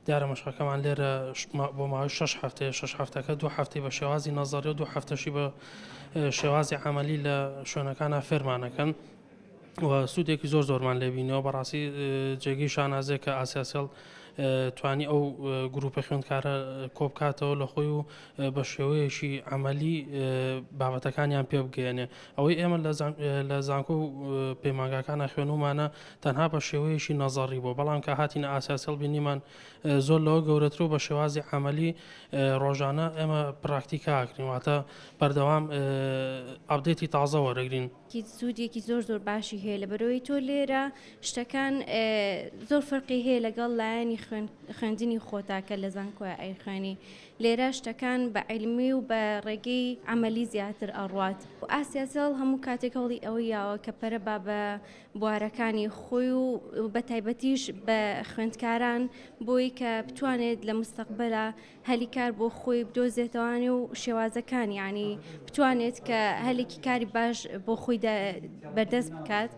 دیارە مەشقەکەمان لێرە بۆ ماوەی 6 هەفتەیە، 6 هەفتەکە 2 هەفتەی بە شێوازی نەزەری و 2 هەفتەشی بە شێوازی عەمەلی لە شوێنەکانە فێرمانەکەن و سوودێکی زۆر زۆرمان لێبینەوە. بەڕاستی جێگەی شانازێک کە ئاسیاسێڵ توانی ئەو گروپە خوێندکارە کۆبکاتەوە لە خۆی و بە شێوەیەکی عەمەلی بابەتەکانیان پێ بگەیەنێ. ئەوەی ئێمە لە زانکۆ و پەیمانگاکانە خوێنومانە تەنها بە شێوەیەکی نەزەڕی بووە، بەڵام کە هاتینە ئاسیاسێڵ بینیمان زۆر لەوە گەورەتر و بە شێوازی عەمەلی ڕۆژانە ئێمە پراکتیکاکرین، واتە بەردەوام update ی تازە وەرەگرین. سوودێکی زۆر زۆر باشی هەیە لەبەرەوەی تۆ لێرە شتەکان زۆر فەرقی هەیە لەگەڵ لایەنی خوێندنی خۆتا کە لە زانکۆیە ئەیخوێنی. لێرە شتەکان بە عیلمی و بە ڕێگەی عەمەلی زیاتر ئەڕوات. ئاسیاسێڵ هەموو کاتێک هەوڵی ئەوەی یاوە کە پەرە با بە بوارەکانی خۆی و بە تایبەتیش بە خوێندکاران بۆی کە بتوانێت لە مستەقبەلا هەلی کار بۆ خۆی بدۆزێتەوانی و شێوازەکان، یعنی بتوانێت کە هەلێکی کاری باش بۆ خۆی بەردەست بکات.